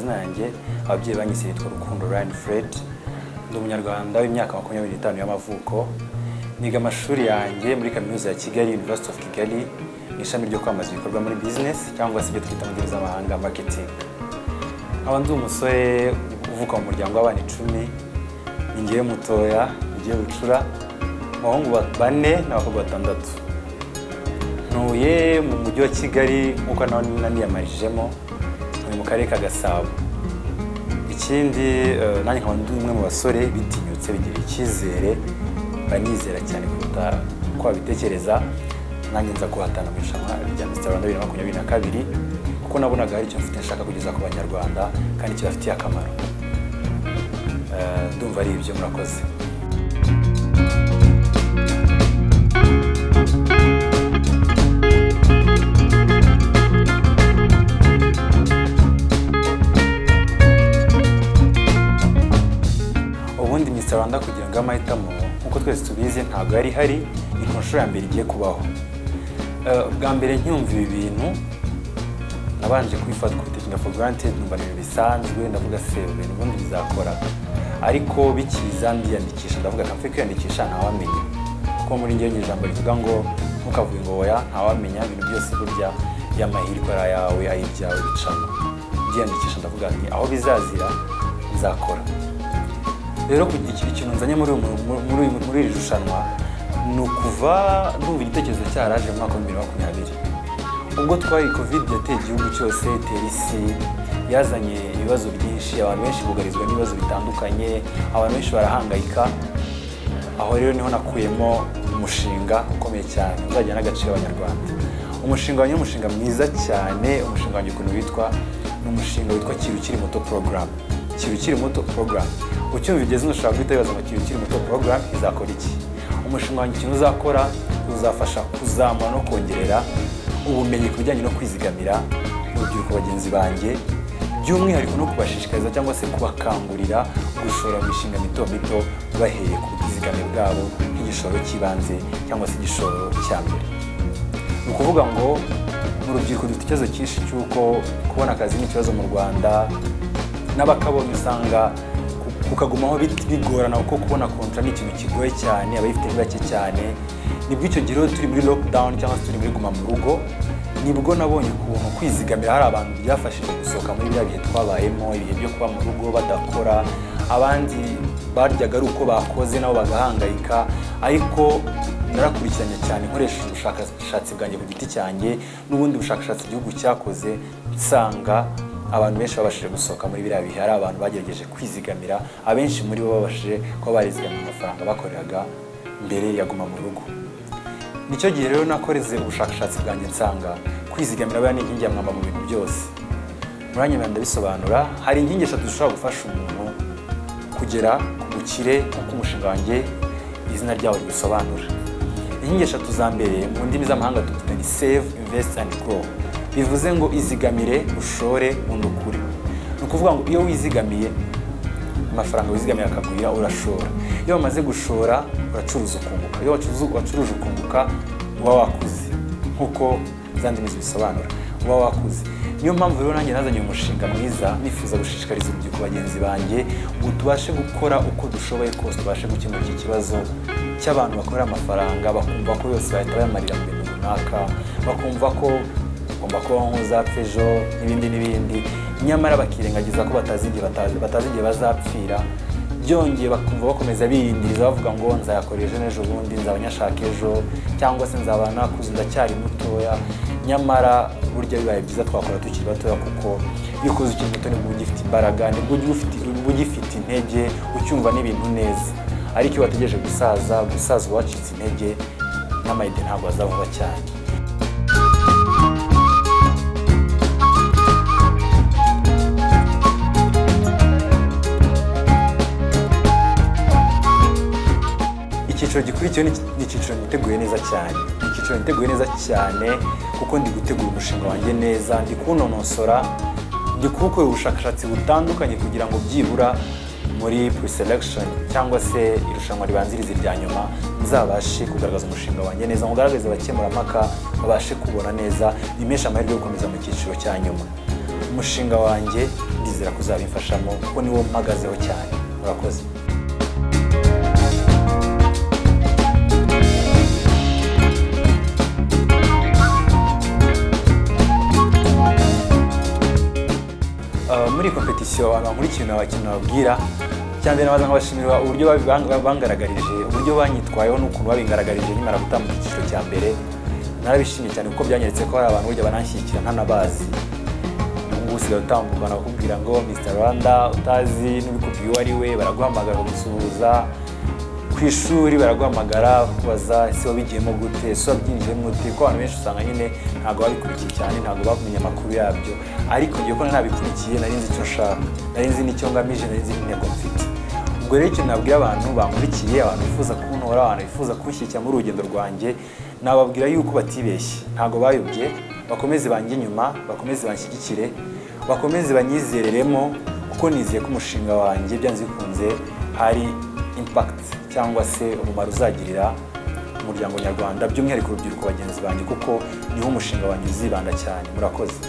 Amazina yanjye ababyeyi banyise nitwa Rukundo Ryan Fred. Ndi Umunyarwanda w'imyaka 25 y'amavuko. Niga amashuri yanjye muri Kaminuza ya Kigali, University of Kigali, mu ishami ryo kwamamaza ibikorwa muri business, cyangwa se ibyo twita mu ndimi z'amahanga marketing. Nkaba ndi umusore uvuka mu muryango w'abana 10. Ni ngewe mutoya, ni ngewe bucura mu bahungu bane n'abakobwa batandatu. Ntuye mu Mujyi wa Kigali nk'uko nawe naniyamarijemo, ntuye mu Karere ka Gasabo. Ikindi, nanjye nkaba ndi umwe mu basore bitinyutse, bigira icyizere, banizera cyane kuruta uko babitekereza. Nanjye nza guhatana mu irushanwa rya Mr Rwanda 2022 kuko nabonaga hari icyo mfite nshaka kugeza ku Banyarwanda kandi kibafitiye akamaro. Ndumva ari ibyo, murakoze. Ubundi Mr Rwanda kugira ngo amahitamo, nk'uko twese tubizi, ntabwo yari ihari. Ni ku nshuro ya mbere igiye kubaho. Bwa mbere ncyumva ibi bintu, nabanje kubifata, kubitakinga for granted, numva ni ibintu bisanzwe. Ndavuga: "Se ibintu ubundi bizakora?" Ariko bikiza ndiyandikisha. Ndavuga: "Kamfe kwiyandikisha, ntawamenya." Kuko muri njyewe ijambo rivuga ngo ntukavuge ngo oya, ntawamenya. Ibintu byose burya iyo amahirwe ari ayawe, ari ibyawe, bicamo. Ndiyandikisha, ndavuga nti: "Aho bizazira nzakora." Rero ikintu nzanye muri iri rushanwa ni ukuva ndumva igitekerezo cyaraje mu mwaka wa 2020, ubwo twari COVID yateye igihugu cyose, itera isi, yazanye ibibazo byinshi. Abantu benshi bugarizwa n'ibibazo bitandukanye, abantu benshi barahangayika. Aho rero niho nakuyemo umushinga ukomeye cyane uzajya n'agaciro Abanyarwanda. Umushinga wanjye ni umushinga mwiza cyane. Umushinga wanjye ukuntu witwa, ni umushinga witwa Kira Ukiri Muto Program. Kira Ukiri Muto Program, ucyumva igeze ushobora guhita wibaza ngo: "Kira Ukiri Muto Program izakora iki?" Umushinga wanjye ikintu uzakora, uzafasha kuzamura no kongerera ubumenyi ku bijyanye no kwizigamira urubyiruko bagenzi banjye, by'umwihariko no kubashishikariza cyangwa se kubakangurira gushora mu mishinga mito mito bahereye ku bwizigame bwabo nk'igishoro cy'ibanze cyangwa se igishoro cya mbere. Ni ukuvuga ngo mu rubyiruko dufite ikibazo cyinshi cy'uko kubona akazi ni ikibazo mu Rwanda, n'abakabonye usanga kukagumaho bigorana, kuko kubona contrat ni ikintu kigoye cyane, abayifite ni bake cyane. Nibwo icyo gihe rero turi muri lockdown cyangwa se turi muri guma mu rugo, nibwo nabonye ukuntu kwizigamira hari abantu byafashije gusohoka muri biriya bihe twabayemo, ibihe byo kuba mu rugo badakora. Abandi baryaga ari uko bakoze, nabo bagahangayika. Ariko narakurikiranye cyane, nkoresheje ubushakashatsi bwanjye ku giti cyanjye n'ubundi bushakashatsi igihugu cyakoze, nsanga abantu benshi babashije gusohoka muri biriya bihe ari abantu bagerageje kwizigamira. Abenshi muri bo babashije kuba barizigamiye amafaranga bakoreraga mbere ya guma mu rugo. Nicyo gihe rero nakoreze ubushakashatsi bwanjye, nsanga kwizigamira buriya ni inkingi ya mwamba mu bintu byose. Muranyemera ndabisobanura. Hari inkingi eshatu zishobora gufasha umuntu kugera ku bukire, nk'uko umushinga wanjye izina ryawo ribisobanura. Inkingi eshatu za mbere mu ndimi z'amahanga tubyita ni save, invest and grow. Bivuze ngo izigamire, ushore, undi ukure. Ni ukuvuga ngo iyo wizigamiye, amafaranga wizigamiye akagwira, urashora. Iyo wamaze gushora, uracuruza ukunguka. Iyo wacuruje ukunguka, uba wakuze, nk'uko za ndimi zibisobanura, uba wakuze. Niyo mpamvu rero nanjye nazanye umushinga mwiza, nifuza gushishikariza urubyiruko bagenzi banjye ngo tubashe gukora uko dushoboye kose, tubashe gukemura iki kibazo cy'abantu bakorera amafaranga bakumva ko yose bahita bayamarira mu bintu runaka, bakumva ko ugomba kubaho nk'uzapfa ejo n'ibindi n'ibindi, nyamara bakirengagiza ko batazi igihe bazapfira. Byongeye bakumva bakomeza birindiriza, bavuga ngo nzayakora ejo n'ejo bundi, nzaba nyashaka ejo, cyangwa se nzaba nakuze, ndacyari mutoya. Nyamara burya bibaye byiza twakora tukiri batoya, kuko iyo ukoze ukiri muto nibwo ugifite imbaraga, nibwo uba ugifite intege, ucyumva n'ibintu neza. Ariko iyo wategereje gusaza, gusaza uba wacitse intege, n'ama idée ntabwo aza vuba cyane. Icyiciro gikurikiyeho ni icyiciro niteguye neza cyane. Ni icyiciro niteguye neza cyane kuko ndi gutegura umushinga wanjye neza, ndi kuwunonosora, ndi kuwukorera ubushakashatsi butandukanye kugira ngo byibura muri pre-selection cyangwa se irushanwa ribanziriza irya nyuma nzabashe kugaragaza umushinga wanjye neza, ngo ugaragaze abakemurampaka babashe kubona neza, bimeshe amahirwe yo gukomeza mu cyiciro cya nyuma. Umushinga wanjye Ndizera ko uzabimfashamo kuko niwo mpagazeho cyane. Murakoze. Muri iyi competition, abantu bankurikiye, ikintu nababwira cya mbere, nabaza nkabashimira uburyo bangaragarije, uburyo banyitwayeho n'ukuntu babingaragarije nkimara gutambuka icyiciro cya mbere. Narabishimye cyane kuko byanyeretse ko hari abantu burya bananshyigikira ntanabazi. Ubu ngubu usigaye utambuka bakubwira ngo "Mr Rwanda", utazi n'ubikubwiye uwo ari we, baraguhamagara bagusuhuza. Ku ishuri baraguhamagara bakubaza: "Ese wabigiyemo gute? Ese wabyinjiyemo gute?" Kuko abantu benshi usanga nyine ntabwo babikurikiye cyane, ntabwo bamenye amakuru yabyo. Ariko ngiye ko nabikurikiye, nari nzi icyo nshaka, nari nzi n'icyo ngamije, nari nzi n'intego mfite. Ubwo rero ikintu nabwira abantu bankurikiye, abantu bifuza kuntora, abantu bifuza kunshyigikira muri urugendo rwanjye, nababwira yuko batibeshye, ntabwo bayobye. Bakomeze banjye inyuma, bakomeze banshyigikire, bakomeze banyizereremo, kuko nizeye ko umushinga wanjye byanze bikunze hari impact cyangwa se umumaro uzagirira umuryango nyarwanda, by'umwihariko urubyiruko bagenzi banjye, kuko niho umushinga wanjye uzibanda cyane. Murakoze.